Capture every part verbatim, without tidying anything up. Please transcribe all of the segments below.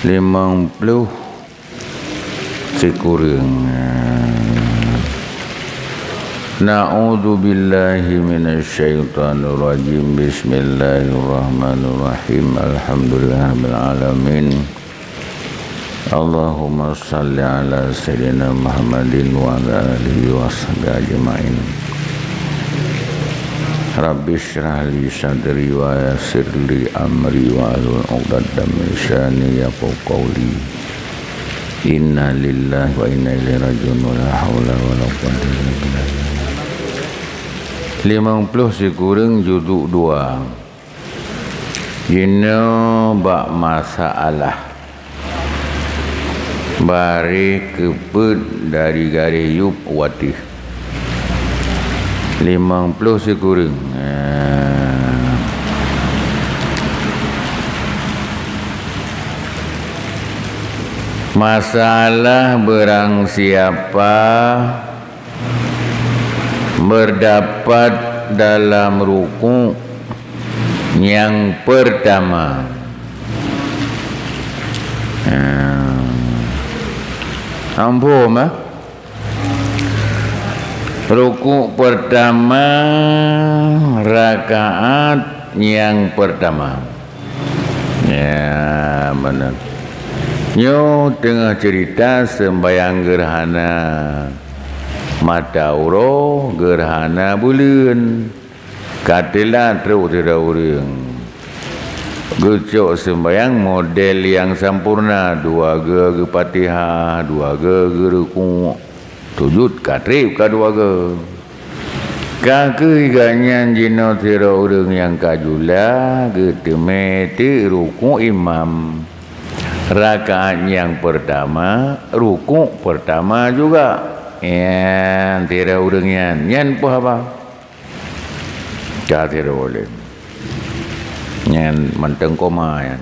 Limong ploh sikureueng. Na'udzubillahi minasyaitonirrajim. Bismillahirrahmanirrahim. Alhamdulillahirabbil alamin. Allahumma shalli ala sayyidina Muhammadin wa ala alihi wa sahbihi ajma'in. Rabbi shrah li sadri wa yassir li amri wahlul 'uqdatam min lisani yafqahu qauli. Inna lillahi wa inna ilaihi raji'un. Wa la haula wa la quwwata illa billah. Limong ploh sikureueng, juzuk dua. Jinoe bak masalah bareh keupeuet dari garéh yup u ateueh. Limong ploh sikureueng. Ah. Masalah barang siapa berdapat dalam rukuk nyang pertama. Ah. Ampun, ah. Rukuk pertama, rakaat nyang pertama. Ya, beuna. Nyoe teungoh cerita seumbahyang geurhana mata uroe, geurhana buleuen. Ka teulat trok sidroe ureuëng. Geucok seumbahyang model nyang sampurna, dua geu geufatihah, dua geu geurukuk, sujud ka treb ka dua geu. Ka keuh gobnyan jinoe sidroe ureuëng nyang ka jula, geuteumé teuk rukuk imam. Rakaat nyang peurtama, rukuk peurtama juga. Nyan sidroe ureuëng nyan, nyan peue haba? Ka sidroe ulée. Nyan mantong koma nyan.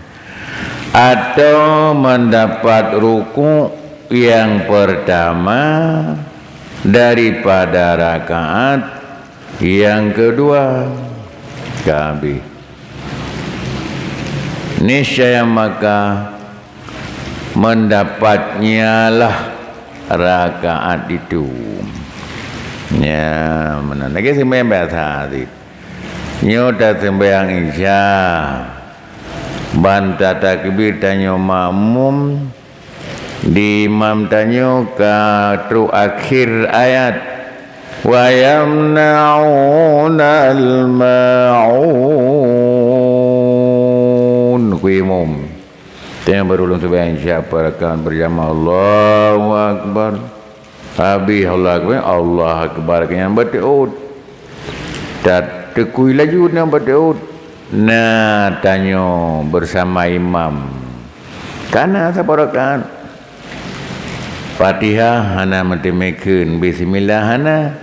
Atau mendapat rukuk yang pertama daripada rakaat yang kedua. Ka habéh. Niscaya maka mendapatnyalah rakaat itu. Nya, meunan lagée seumayang biasa cit. Nyoe taseumbahyang Isya, ban tatakbir tanyoe makmum, di imam tanyoe ka trok akhé ayat, "Wa yamna'unal ma'un." Ku imum. Teuh baru lôn seumbahyang Isya rakaat beurjamaah, Allahu Akbar. Habéh Allahu Akbar, Allahu Akbar, keu nyan bateuôt. Tateukui laju nyan bateuôt. Na tanyoe beusama imam. Ka na saboh rakaat. Fatihah hana meuteumé kheun, bismillah hana.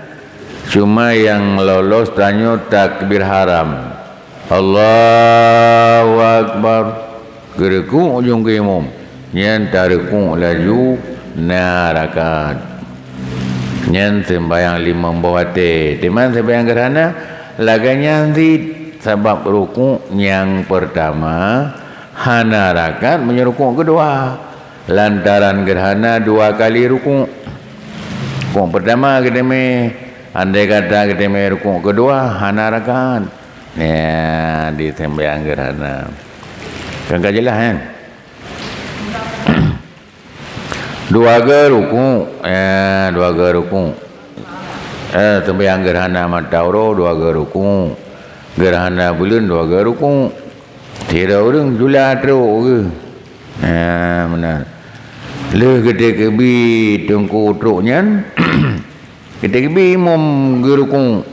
Cuma nyang lolos tanyoe takbir haram. Allahu Akbar. Geurukuk ujong keu imum. Nyan tarukuk laju na rakaat. Nyan seumbahyang limong boh watée. Teuma seumbahyang geurhana lagée nyan cit, sabab rukuk nyang peurtama hana rakaat meunyoe rukuk keudua. Lantaran geurhana dua kali rukuk. Rukuk peurtama geuteumé, andai kata geuteumé rukuk keudua, hana rakaat. Ya, di seumbahyang geurhana. Kan ka jeulaih, kan? Dua geu rukuk, ya, dua geu rukuk. Eh, seumbahyang geurhana mata uroe, dua geu rukuk. Geurhana buleuen, dua geu rukuk. Sidroe ureuëng jula trok geuh. Ha, meunan. Lheueh geuteukeubi teungku trok nyan, geuteukeubi imum geurukuk.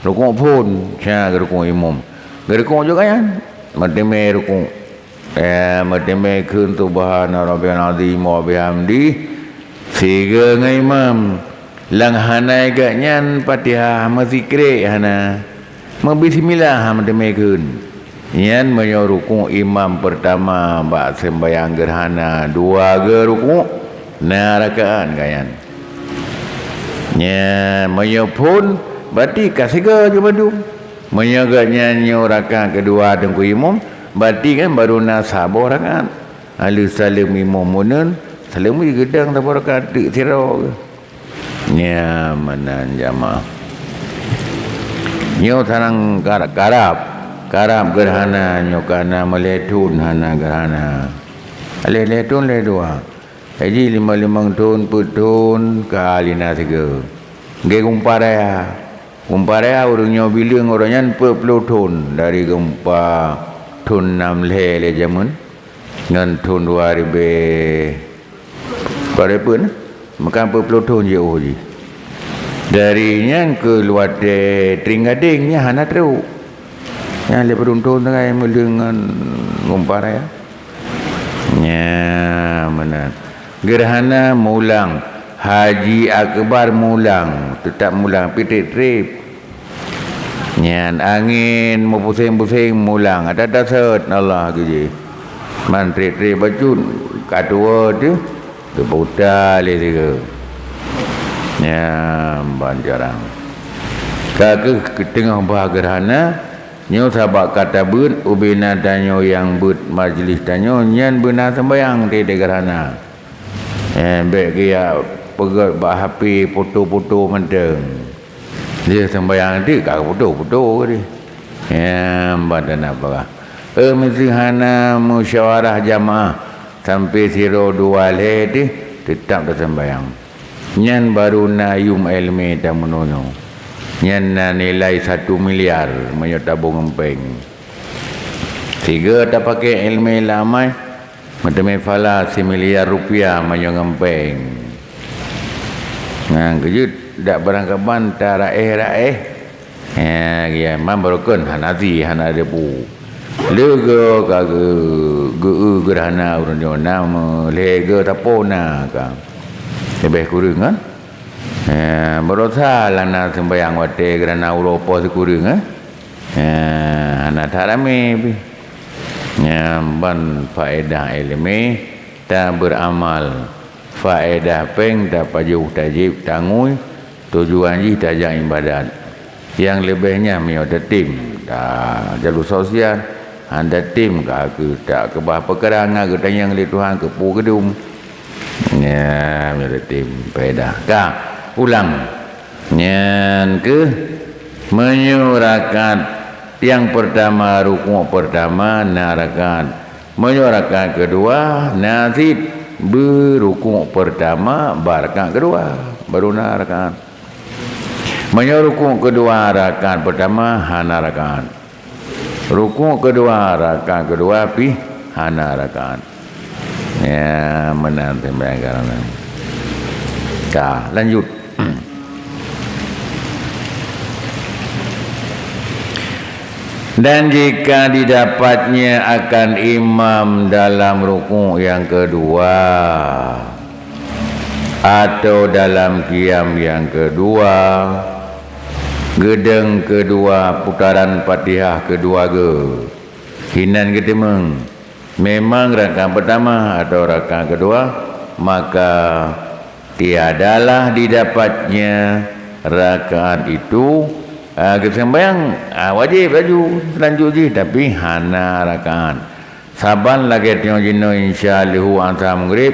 Rukuk phon, sa geurukuk imum. Geurukuk juga nyan, meuteumé rukuk. Eh, meuteumé kheun subhana rabbiyal azim wa bihamdih. Sigoe ngon imam. Lam hana gobnyan Fatihah, meusikrek hana. Meubismillah meuteumé kheun. Nyan meunyoe rukuk imam peurtama bak seumbahyang geurhana, dua geu rukuk, na rakaat gobnyan. Nyan meunyoe phon, berarti ka sigoe jeuet bandum. Meunyoe gobnyan nyoe rakaat keudua teungku imum, berarti kan baru na saboh rakaat. Aleuh saleuem imum uneun, saleuem geudang saboh rakaat teuk sidroe geuh. Nyan meunan jamaah. Nyoe sarang kar-, karab, karab gerhana nyoe ka na meulhèe thon hana gerhana. Lhèe-lhèe thon lhèe dua. Jadi limong-limong thon, peuet thon ka lheuh na sigoe. Geumpara. Geumpara ureueng nyoe bileueng uroe nyan peuet ploh thon dari geumpa thon nam lhèe lé jameun ngon thon dua ribèe, dua ribèe peuet, meukan peuet ploh thon jiôh jih. Dari nyan keu watèe tring gadeng nyan hana trôk. Nyan lé peurunton sagai meuleueng ngon geumpara. Nyan meunan. Gerhana mulang, haji akbar mulang, teutap mulang, tapi trép-trép. Nyan angén meupuseng-puseng mulang, ada dasar Allah geujih. Man trép-trép bacut, ka tuwoe teuh, geuputa lé sigoe. Nyan ban jarang. Ka keuh teungoh bah gerhana, nyoe sabab ka tabeuet ubena tanyoe nyang beuet majlis tanyoe nyan beuna seumbahyang teuh di gerhana. Eh, bèk geujak peugèt bak H P foto-foto mantong. Dia seumbahyang teuk ka foto-foto tadi. Eh, ban teunak peugah. Eh, meuseuhana musyawarah jamaah sampai sidroe dua lhèe teuh teutap taseumbahyang. Nyan baru na yum ileumèe tameunoe nyoe. Nyan na nilai satu miliar meunyoe tabông ngon péng. Sigoe tapaké ileumèe lam amai, meuteumé phala similiar rupiah meunyoe ngon péng. Nyan keujeuet dak barangkaban taraéh-raéh. Ya, ya, man barokon hana si, hana debu. Leugo ka geu-, geu-, gerhana ureueng nyoe na meulhèe geu tapo na ka. Leubeh kureueng kan? Ya, barosa lana seumbahyang watèe gerhana uroe po sikureueng, eh? Ya, hana that ramé pih. Nyan ban faedah ileumèe ta beuramal, faedah péng tapajoh tajieb tangui, tujuan jih tajak iébadat. Nyang leubeh nyan meunyoe tatem, ta jalur sosial, han tatem ka keu takeubah peukara ngon geutanyong lé Tuhan keu peue geudum. Nyan meunyoe tatem faedah. Ka, ulang. Nyan keuh meunyoe rakaat nyang peurtama, rukuk peurtama na rakaat. Meunyoe rakaat keudua na cit, beurukuk peurtama bak rakaat keudua, baru na rakaat. Meunyoe rukuk keudua rakaat peurtama hana rakaat. Rukuk keudua rakaat keudua pih hana rakaat. Ya, meunan seumbahyang kareuna. Ka, lanjut. Dan jika didapatnya akan imam dalam rukuk yang kedua, atau dalam qiyam yang kedua, geudong keudua putaran Fatihah keudua geuh, hinan geuteumeung, memang rakaat pertama atau rakaat kedua, maka tiadalah didapatnya rakaat itu, ah, geuseumbahyang, ah, wajéb laju lanjut jih, tapi hana rakaat. Saban lagèe tanyoe jinoe insya leuhô asa Maghrib,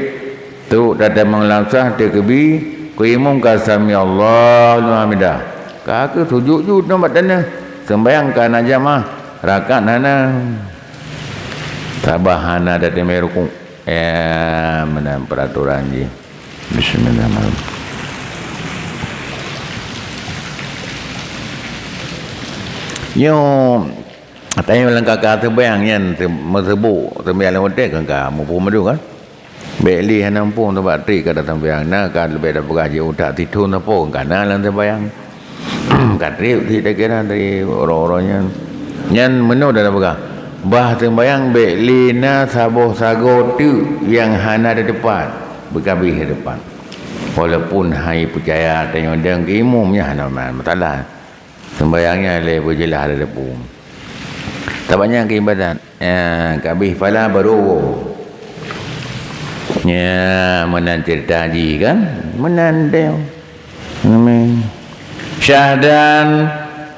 trok tatamong lam saf teukeubie, keu imum ka sami Allahu liman hamidah. Ka keuh sujut ju nibak taneuh, seumbahyang ka na jamaah, rakaat hana. Sabab hana tateumé rukuk. Ya, meunan peuratoran jih. Bismillahirrahmanirrahim. Nyoe, tanyoe lam ka-ka seumbahyang nyan, se-, meuseubok seumbahyang lam watèe kan ka muphom meudu kan? Bèk lé hana muphom sabab trép ka taseumbahyang, na ka leubeh tapeugah jih utak sithon sapo kan ka na lam seumbahyang. Ka trép cit takira dari uroe-uroe nyan. Nyan meunoe dah tapeugah, bah seumbahyang bèk lé na saboh sagoe teuk nyang hana tateupat, beukabéh tateupat. Walaupun hai peucaya tanyoe dong keu imum nyan hana masalah. Seumbahyang nyan lé beujeulaih tateupeue. Sabab nyan keu iébadat. Ya, kabéh phala baru. Ya, meunan ceurita jih kan? Meunan deh. Amin. Syahdan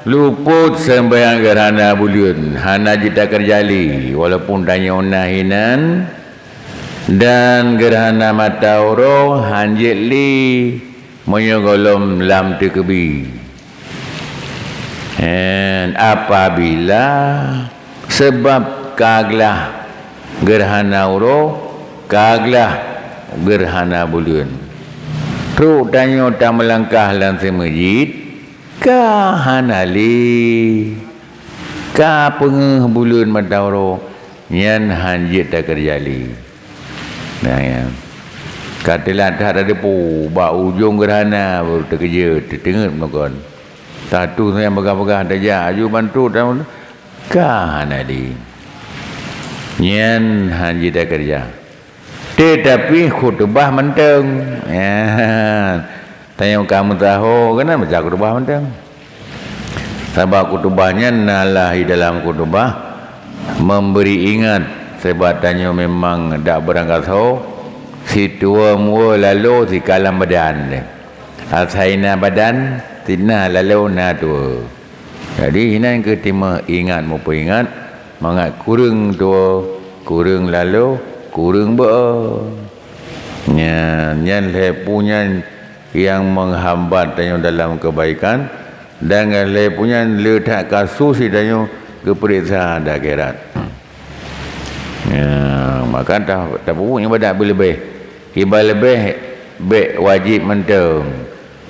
luput seumbahyang gerhana buleuen, hana jeuet takeureuja lé, walaupun tanyoe na hinan, Dan geurhana mata uroe hanjeuet lé meunyoe gohlom lam teukeubi. En, apabila sabab ka glah geurhana uroe, ka glah geurhana buleuen. Trok tanyoe tameulangkah lam seumeujid, ka hana lé. Ka peungeuh buleuen mata uroe, nyan hanjeuet takeureuja lé. Nah, nyan. Ka teulat that tadeupeu bak ujong geurhana baru teukeujot, teuteungeut meukon. Tatu nyang peugah-peugah tajak aju bantu tamu ka hana di. Nyan hanjeuet takeureuja. Teutapi khutubah mantong. Ya. Tanyoe ka meusaho keunan baca khutubah mantong. Sabab khutubah nyan na lah di dalam khutubah memberi ingat, sabab tanyoe memang dak beurangkat saho, situwoe muwoe lalo sikalam badan deh. Asai na badan, sina lalo na tuwoe. Jadi, inan keuh timeuh ingat meupeuingat, mangat kureueng tuwoe, kureueng lalo, kureueng beu-o. Nyan, nyan lhée peue nyan nyang menghambat tanyoe dalam keubaikan, dan ngon lhée peue nyan le that kasus tanyoe geupeuriksa di akhirat. Ya, maka ta-, tapeubuet ibadat beuleubeh. Ibadat leubeh bék wajéb mantong.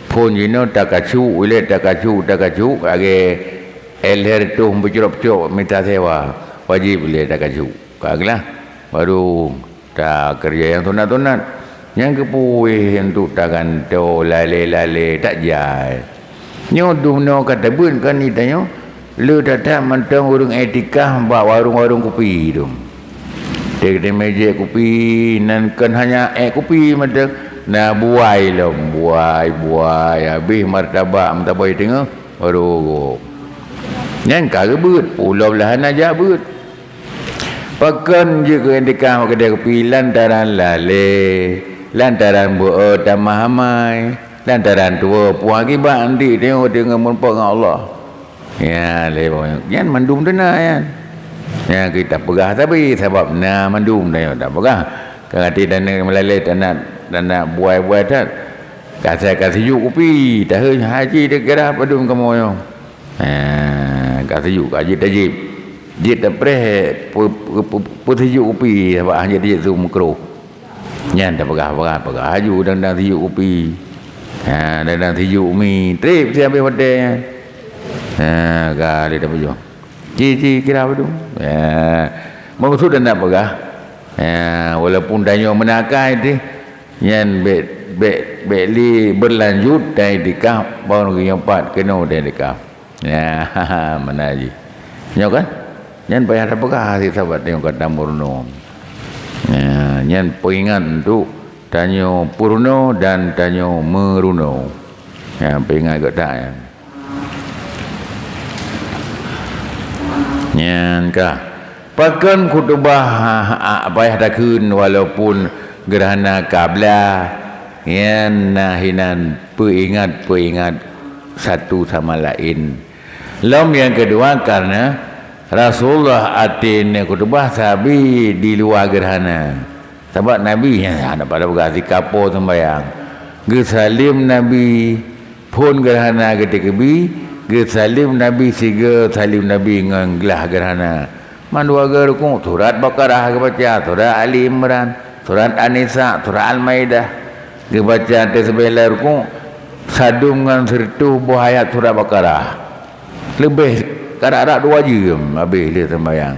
Phon jinoe takacuk ilée, takacuk, takacuk, lagée éh lhée reutôh meucrok-crok mita sewa, wajéb ilée takacuk. Ka glah, baru takeureuja nyang sunat-sunat. Nyang keupeue untuk tagantoe lalée-lalée, tak jai. Nyoe dumnoe ka tabeuet keu tanyoe, le that-that mantong ureuëng iktikaf bak warong-warong kupi dum. Teuk teumé jép kupi, nan kon hanya ék kupi mantong, na buai lom, buai, buai, habéh martabak, martabak teungoh, baru gob. Nyan ka geubeuet, pulo blah hana jak beuet. Pakon jeuet keu iktikaf bak keudée kupi lantaran lalée, lantaran beu-o tamah amai, lantaran tuwoe puang akibat nanti teungoh teungoh meurumpok ngon Allah. Ya, lé nyan mandum teuna nyan. Nyan kita peugah tapi sabab na mandum tanyoe tapeugah. Ka gati dan meulalée tanak, tanak buai-buai that. Ka asai ka sijuek kupi, tahe haji dikira padum kamoe nyoe. Ha, ka sijuek ka jeuet tajép. Jeuet tapreh pe-, pe-, pe-, peusijuek kupi sabab hana jeuet tajép su meukroh. Nyan tapeugah-peugah, peugah aju dang-dang sijuek kupi. Ha, dang-dang sijuek mi, trép sihabéh watée nyan. Ha, ka lé tapeujeuet. Ci, ci, kira beudôh. Ha, meukeusud dan nak peugah. Ha, walaupun tanyoe meunakai teuh, nyan bék, bék, bék lé beulanjut dan iktikaf, baru geunyoe pat keunoe dan iktikaf. Ya, mana jih. Nyoe kan? Nyan payah tapeugah hase sabat tanyoe ka tameurunoe. Ya, nyan peuingat untuk tanyoe peurunoe dan tanyoe meurunoe. Ya, peuingat geuh that nyan. Nyan ka. Pakon khutubah payah takheun walaupun geurhana kabla, nyan na hinan peuingat-peuingat satu sama laén. Lom nyang keudua, kareuna Rasulullah até neukhutubah sabe di luwa geurhana. Sabab Nabi nyan hana pada peugah sikapo seumbayang. Geusaleuem Nabi phon geurhana geuteukeubi, geusaleuem Nabi sigoe saleuem Nabi ngon glah geurhana. Mandua goe rukuk, surat Baqarah geubaca, surat Ali Imran, surat An-Nisa, surat Al-Maidah. Geubaca tasbih lam rukuk, sadum ngon sireutôh boh ayat surat Baqarah. Leubeh karab-karab dua jeuem habéh lé seumbayang.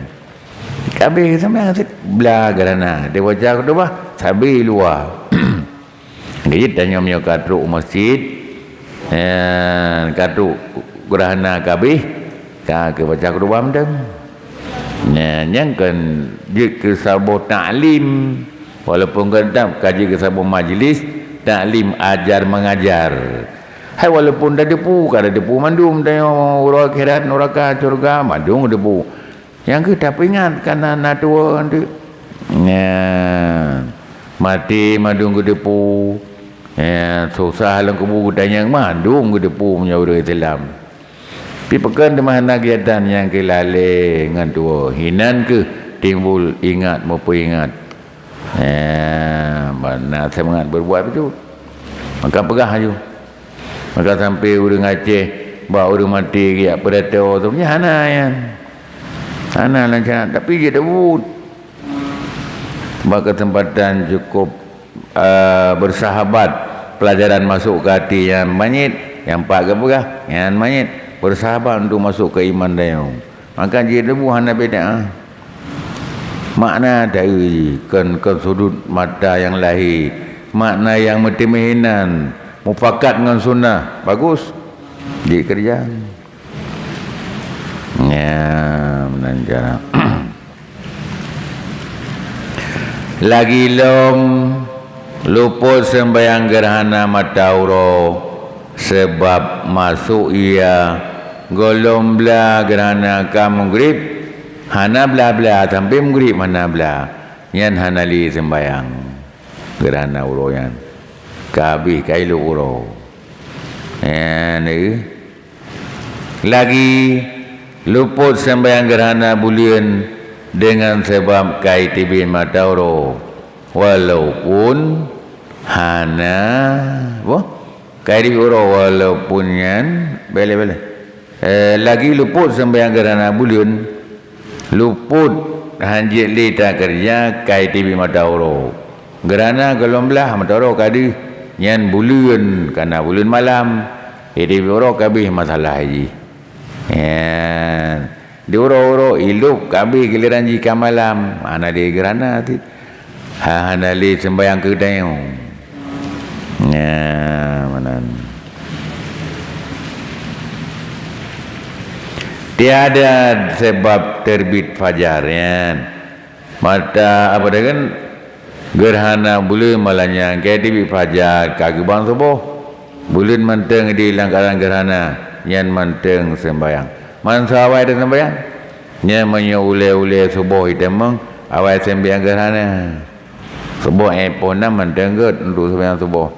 Habéh seumbayang cit, bla geurhana, dibaca khutubah, sabe luwa. Jadi tanyoe meunyoe ka trok u masjid, eh, ka trok geurhana ka habéh, ka geubaca khutubah mantong. Nah, nyan kan jeuet keu saboh taklim. Walaupun ka, ka jeuet keu saboh majlis taklim ajar mengajar. Hai walaupun tateupeue, ka tateupeue mandum tanyoe uroe akhirat, nuraka, syeuruga, mandum tateupeue. Nyang kheueh tapeuingat kana na tuwoe teuk. Nyan, maté mandum geuteupeue. Nyan, susah lam kubu geutanyong mandum geuteupeue meunyoe ureuëng Islam. Pi pakon teuma hana keujadian nyang keu lalée ngon tuwoe, hinan kheueh timbul ingat meupeuingat. Eh, na seumangat berbuat beutôi. Maka peugah laju. Maka sampai ureuëng Aceh bak ureuëng maté geujak peudato tu, nyan hana nyan. Hana lancana, tapi jeuet buet. Bak kesempatan cukup, eh, bersahabat, pelajaran masuk ke hati nyang manyét, nyang pat geupeugah, nyan manyét, bersahabat untuk masuk ke iman dayong. Maka jeuet buet hana beda. Makna taeu jih kon, kon sudut mata nyang lahé, makna nyang meuteumé hinan, mupakat ngon sunnah, bagus. Jeuet keureuja. Nya, meunan cara. Lagi lom lupot seumbahyang geurhana mata uroe, sabab masôk ia gohlom blah geurhana ka mugrib, hana blah-blah sampoe mugrib hana blah, nyan hana lé seumbahyang geurhana uroe nyan. Ka habéh ka ilop uroe. Nyan, eh. Lagi lupot seumbahyang geurhana buleuen deungon sabab ka iteubiet mata uroe, walaupun hana, boh, ka iteubiet uroe, walaupun nyan, bele-bele. Eh, lagi lupot seumbahyang geurhana buleuen, lupot hanjeuet lé takeureuja ka iteubiet mata uroe. Geurhana gohlom blah mata uroe ka deuh, nyan buleuen, kana buleuen malam. Iteubiet uroe ka habéh masalah jih. Nyan, di uroe-uroe ilop ka habéh giliran jih ka malam, hana lé geurhana cit. Ha, hana lé seumbahyang keu tanyoe. Nya, meunan. Tiada sabab terbit fajar, nyan. Mata, apa dia kan? Geurhana buleuen malam nyan ka teubiet fajar, ka geubang suboh. Buleuen mantong di lam keuadaan geurhana, nyan mantong seumbahyang. Meunan soe awai taseumbahyang? Nyan meunyoe ulée-ulée suboh itamong, awai seumbahyang geurhana. Suboh, eh, poh nam mantong gét untuk seumbahyang suboh.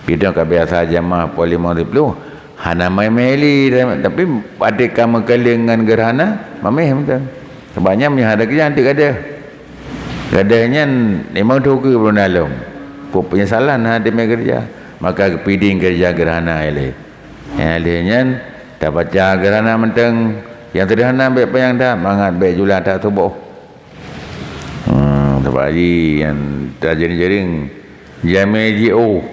Pidong ka biasa jamaah poh limong siplôh, hana maméh lé, tapi watée ka meukaleng ngon geurhana, maméh mantong. Sabab nyan meunyoe hana keujang teuk gadôh. Gadôh nyan limong thôn keu buleuen lom. Peue peunyesalan hana teumé keureuja, maka geupiding keureuja geurhana ilée. Nyang lheueh nyan, tabaca geurhana mantong, nyang seudeurhana bék panyang that, mangat bék jula that suboh. Hmm, sabab jih nyang tajeueng-jeueng jamé jiôh.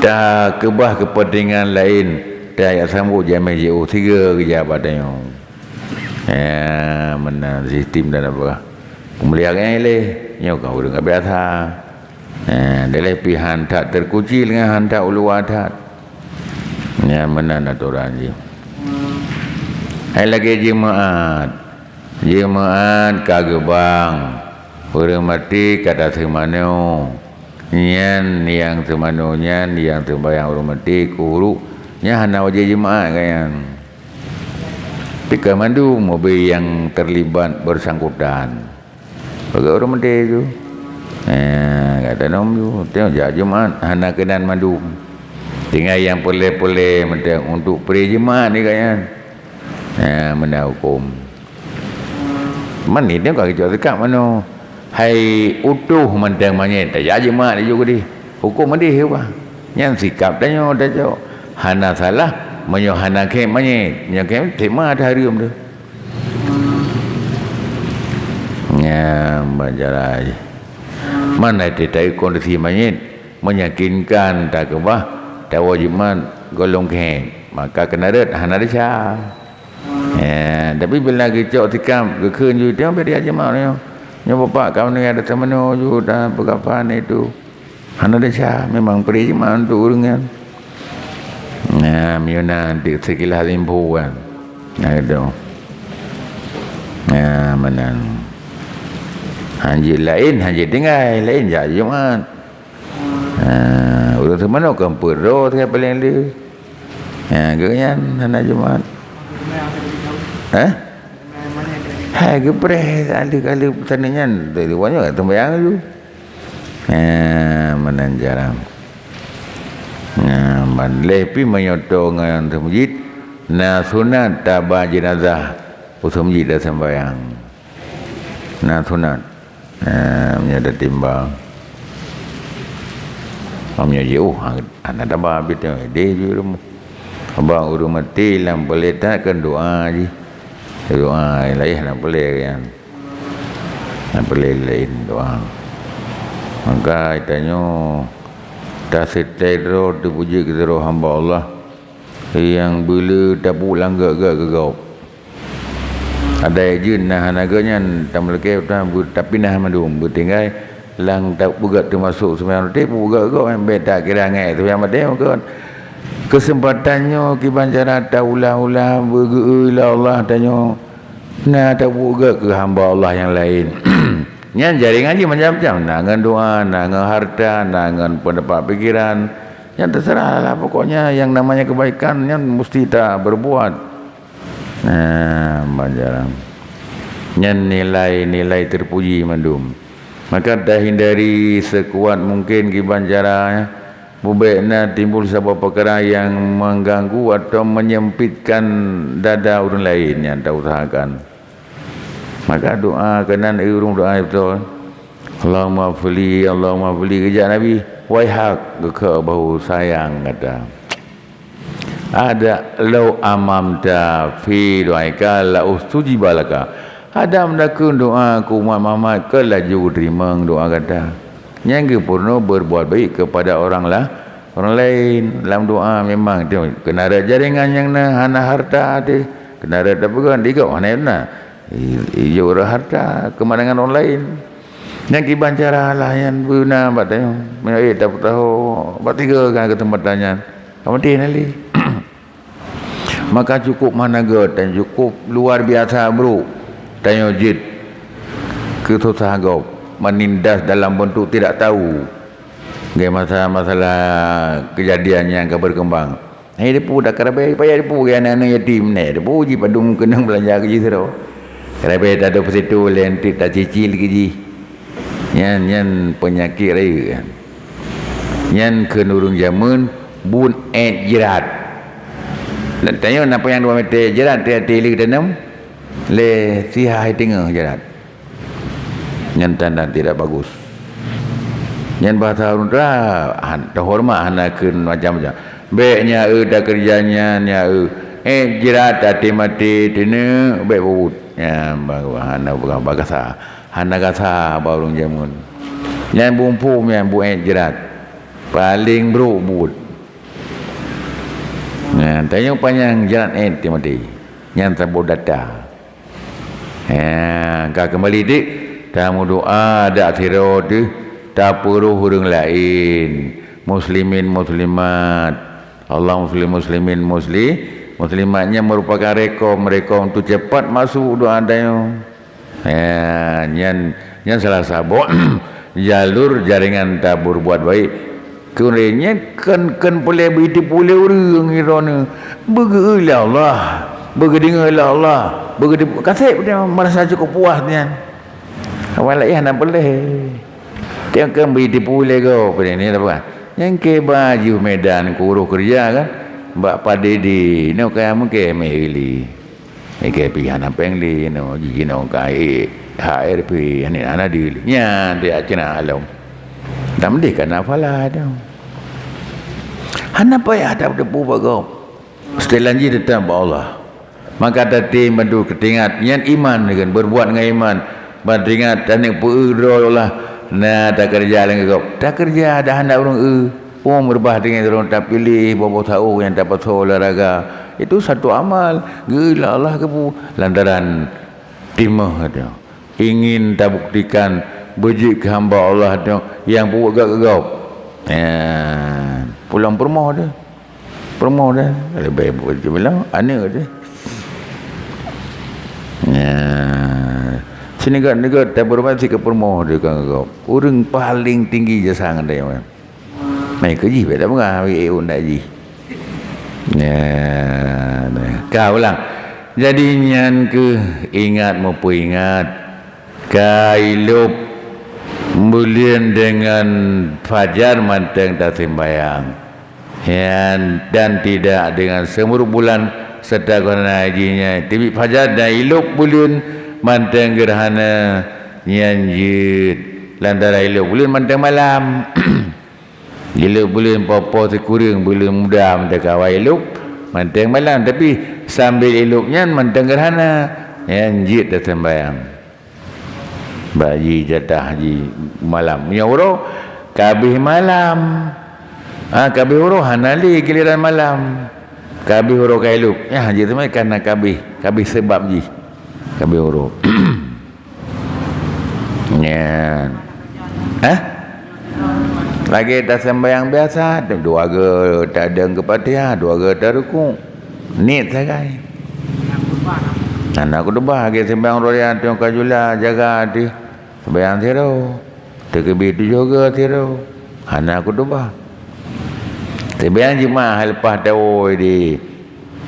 Takeubah keupeuntengan laén, tajak sambot jamé jiôh sigoe geujak bak tanyoe. Ya, meunan sistem dan apa. Peumulia nyang ilée, nyoe ka ureuëng ka biasa. Eh, dilée pih han that teukuci leungan han that uluwa that. Nyan meunan atoran jih. Hai lagée jeumaáh. Jeumaáh ka geubang. Ureuëng maté ka taseumanoe. Nyan nyang seumanoe nyan nyang seumbahyang ureuëng maté keu ureuëng. Nyan hana wajéb jeumaáh ka nyan. Teuka mandum ubé nyang teulibat beusangkutan. Bagaih ureuëng maté tu. Eh, gata nom tu, teuh jak Jumat, hana keunan mandum. Tinggai nyang peureulée-peureulée mantong untuk peuré Jumat ni gata nyan. Eh, meunan huköm. Man ni teuh ka geucok sikap manoe. Hai utoh mantong manyét, tajak Jumat laju keudeh. Huköm meudeh ubah. Nyan sikap tanyoe tacok. Hana salah, meunyoe hana khém manyét. Meunyoe khém, tema ada hareuem tu. Nyan, ban cara jih. Man hana teutai kondisi manyét, meunyakinkan takeubah, tawoe Jumat, gohlom khém. Maka keunan rot hana desya. Eh, tapi bila geucok sikap, geukheun ju, teuh bri Jumat nyoe. Nyoe bapak kamoe ada teumanoe ju, dan peukafan itu. Hana desya, memang peuré Jumat untuk ureuëng nyan. Nah, meunyoe na di sekilas info kan. Nah, itu. Nah, meunan. Hanjeuet laén, hanjeuet tinggai, laén jak Jumat. Nah, ureuëng teumanoe kan peudroe tinggai paléng le. Nah, geuh nyan hana Jumat. Hah? Hai geupreh, aleuh-aleuh teuh nyan, dari awaknyan teumbayang laju. Nah, meunan cara. Nah, ban lheueh pih meunyoe toe ngon teuh meuseujid, na sunat taba jeunazah u teuh meuseujid dan sembahyang. Na sunat. Nah, meunyoe tatimbang. Meunyoe jiôh, hana taba, bit deh jih rumoh. Abang ureuëng maté lam peuletak kan doa jih. Doa laén hana peureulée nyan. Hana peureulée laén doa. Maka tanyoe taseutée droe teupuji keu droe hamba Allah nyang beuleu tapeubuet lam gak-gak keu gob. Ada jeuet na hana geuh nyan tameulakée, tapinah mandum beutinggai lam tapeugét teumasok seumayang maté, peugét gob bék takira ngai seumayang maté meukeuen. Keuseumpatan nyoe kiban cara taulah-ulah beugeu-eu lé Allah tanyoe na tapeugét keu hamba Allah nyang laén. Nyan jaringan jih macam-macam, na ngon doa, na ngon harta, na ngon peundapat pikiran. Nyan teuseurah lah, pokoknya yang namanya kebaikan nyan musti taperbuat. Nah, banjaran. Nyan nilai-nilai terpuji mandum. Maka tahindari sekuat mungkin kiban cara, bubek na timbul saboh peukara nyang mengganggu atau menyempitkan dada ureuëng laén nyang tausahakan. Maka doa keunan ureuëng doa beutôi. Allahumma fili, Allahumma fili, geujak Nabi, waihak, geukheun bahu sayang gata. Ada lau amamta fi du'aika la ustujiba laka. Ada meudakeueng doa keu umat Muhammad, keu laju teurimong doa gata. Nyang geupeurunoe berbuat baik kepada orang lah, orang lain. Lam doa memang teuh keunarat jaringan nyang na hana harta teuh, keunarat tapeugah digop hana na. Ijok harta keumanangan orang lain. Nyang kiban cara lah nyan beuna bak tanyoe. Meunyoe eh tapeutaho bak tiga kan keuseumpatan nyan. Ka maté na lé. Maka cukup meuhana gét dan cukup luar biasa brok tanyoe jeuet keu susah gob, menindas dalam bentuk tidak tahu. Ngai masalah-masalah kejadian nyang ka berkembang. Hai depu dak karabai payah depu gaya aneuk-aneuk yatim neh depu jipadum keunong belanja keu jih sidroe. Karabai tado peusitu lé entit tacicil keu jih. Nyan, nyan peunyakét rayeuk nyan. Nyan kheun ureuëng jameun buet ék jrat. Dan tanyoe napa nyang dua meter jrat tiap-tiap lé tanem lé sihah teungoh jrat. Nyan tanda tidak bagus. Nyan bahasa ureuëng tua han teuhoreumat hana kheun macam-macam. Bék nya eu takeureuja nyan nya eu. Ék jrat até maté teuneu bék beuet. Nyan baru hana bagasa. Hana gasa bak ureuëng jameun. Nyan bumphom nyan buet ék jrat. Paleng brok buet. Nyan tanyoe panyang jrat ék até maté. Nyan saboh data. Ha, ka keumbali dik, tameudoa dak sidroe teuh, tapeurôh ureuëng laén, muslimin muslimat. Allah muslim muslimin musli, muslimat nyan meurupakan rekom, rekom teucepat masuk doa tanyoe. Ha, nyan, nyan salah saboh jalur jaringan tapeurbuat baik. Keu ureuëng nyan kon, kon peureulée beutipu lé ureuëng droeneuh. Beugeu lé Allah, beugeudeungoe lé Allah, beugeudeungoe kaseb dia merasa cukup puas nyan. Awai laén hana peureulée. Tiang kon beutipu lé gob ni apa? Nyang ke baju Medan kurôh keureuja kan bak padé di nyoe kaya mungkin mé ili. Ikei pih hana péng lé inoe, jinoe ka ék H R P, hana, hana di lé. Nyan dia cina along. Tamdeh kana phala tu. Hana payah tateupeue bak gob. Setelan jih teutap bak Allah. Maka tatem bantu keutingat nyan iman deungon berbuat ngon iman. Ban teuingat taneuk peu-eu droe Allah na takeureuja lé gob. Takeureuja dak hana ureuëng eu. Umu meurubah deungon droe tapiléh boh-boh saôh nyang tapasoe olahraga. Itu satu amal. Geulah Allah keubu lantaran timoh tu. Ingin tabuktikan beujeuet keu hamba Allah tu nyang peubuet gak keu gob. Ya, pulang peurumoh tu. Peurumoh tu. Leubeh buet keu bilang aneuk tu. Ya. Sinigat-nigat tabeureubat sikeu peurumoh tu keu gob. Ureuëng paling tinggi jasa ngon dia. Mei keu jih bék tapeugah, wék ôn dak jih. Ya, nah. Ka ulang. Jadi nyan keuh ingat meupeuingat, ka ilôb buleuen deungon fajar mantong taseumbayang. Nyan dan tidak deungon seumureup bulan serta geuhana jih nyan teubiet fajar dan ilôb buleuen mantong geuhana Nyan jeuet lantaran ilôp buleuen mantong malam. Ilôp buleuen poh-poh sikureueng buleuen muda mantong ka awai ilôp mantong malam, tapi sambil ilôp nyan mantong gerhana. Nyan jeuet taseumbahyang. Bak jih jatah jih malam. Meunyoe uroe ka abéh malam. Ha, ka abéh uroe hana lé giliran malam. Ka abéh uroe ka ilôp. Nyan jeuet teuma ka na ka abéh, ka abéh seubab jih. Ka abéh uroe. Nyan. Hah? Lagèe taseumbahyang biasa, dua goe tadong keu Fatihah, dua goe tarukuk. Niet sagai. Hana khutubah, lagèe seumbahyang uroe raya tueng ka jula jaga ateueh. Seumbahyang sidroe. Teukeubit tujoh goe sidroe. Hana khutubah. Seumbahyang Jumat hai leupah tawoe di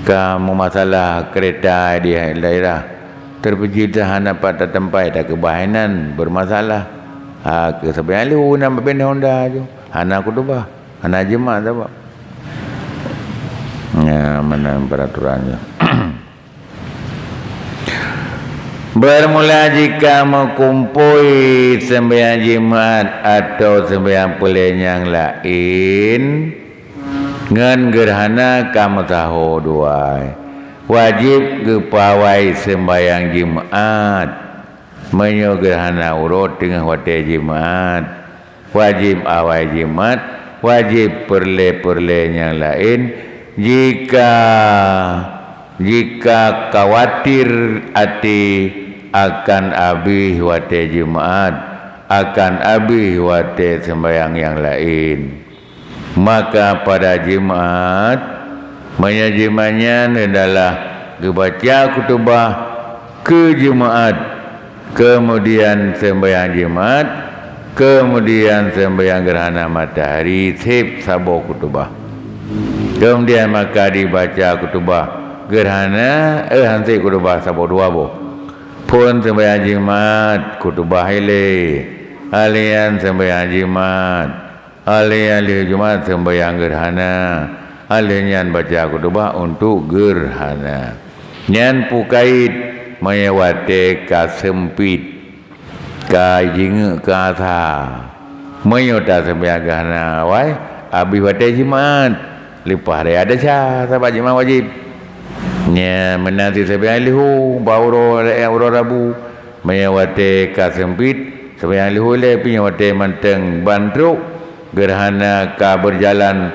ka meumasalah keureta di daerah, teupeucit hana pat tatampai takeubah inan beureumasalah. Ha, keu sabe nyang lheueh na bak binéh honda ju, hana khutubah, hana jeumat sabab. Nyan meunan peuraturan nyoe. Beurmula jika meukumpôi seumbahyang Jumat atawa seumbahyang peulée nyang laén, ngon geurhana ka meusaho dua, wajéb geupeuawai seumbahyang Jumat. Meunyoe geurhana uroe teungoh watée Jumat, wajéb awai Jumat, wajéb peureulée-peureulée nyang laén. Jika, jika khawatir até akan abéh watée Jumat, akan abéh watée seumbahyang nyang laén, maka pada Jumat, meunyoe Jumat nyan adalah geubaca khutubah keu Jumat, keumudian seumbahyang Jumat, keumudian seumbahyang geurhana matahari, seb saboh khutubah. Keumudian maka dibaca khutubah geurhana, eh, han seb khutubah saboh dua boh. Phon seumbahyang Jumat khutubah ilée, alian seumbahyang Jumat. Alheuh, alheuh Jumat seumbahyang geurhana, alheuh nyan baca khutubah untuk geurhana. Nyan peukait meunyoe watée ka seumpit, ka jingeuk keu asa. Meunyoe taseumbahyang geurhana awai, abéh watée Jumat, leupah raya desya, sabab Jumat wajéb. Nyan meunan cit seumbahyang leuhô, bak uroe, uroe Rabu. Meunyoe watée ka seumpit, seumbahyang leuhô ilée, pih nyoe watée mantong ban trok, geurhana ka beurjalan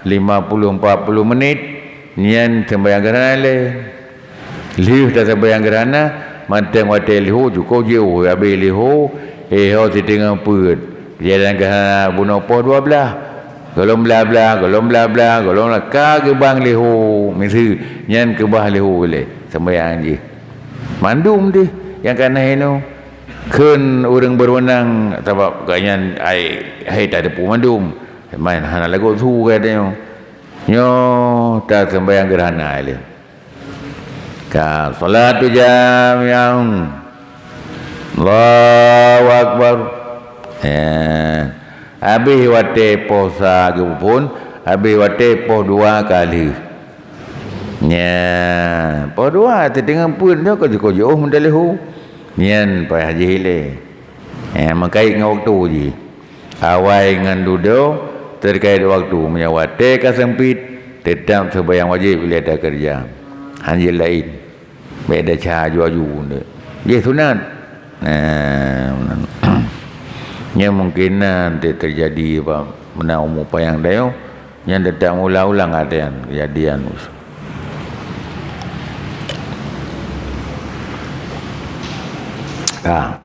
lima puluh empat puluh menit, nyan seumbahyang geurhana ilée. Lheueh taseumbahyang geurhana, mantong watée leuhô cukôp jiôh, abéh leuhô, eh, ho siteungoh peuet. Jalan geurhana bunoe poh dua blaih. Gohlom blaih-blaih, gohlom blaih-blaih, gohlom blaih, ka geubang leuhô, miseue, nyan keubah leuhô ilée, seumbahyang jih. Mandum deh nyang ka na inoe. Kheun ureuëng beurwenang, sabab gobnyan hai, hai tateupeue mandum. Man hana lagot su gata nyoe. Nyoe taseumbahyang geurhana ilée. Ka sholatu jami'ah. Allahu Akbar. Ya. Abéh watée poh sa geupeuphon, abéh watée poh dua ka lheueh. Nyan, poh dua teuteungoh peuet nyoe ka jikoh jiôh meutaleuhu. Nyan payah jih ilée. Eh, meukait ngon waktu jih. Awai ngon dudoe teukaét waktu, meunyoe watée ka seumpit, teutab seumbahyang wajéb ilée takeureuja. Hanjeuet laén. Bék desya aju-aju. Jih sunat. Nah, nyan mungkin na teujadi bak meunan umu panyang dayoe. Nyan teutab ulang-ulang lagée nyan keujadian. Ka.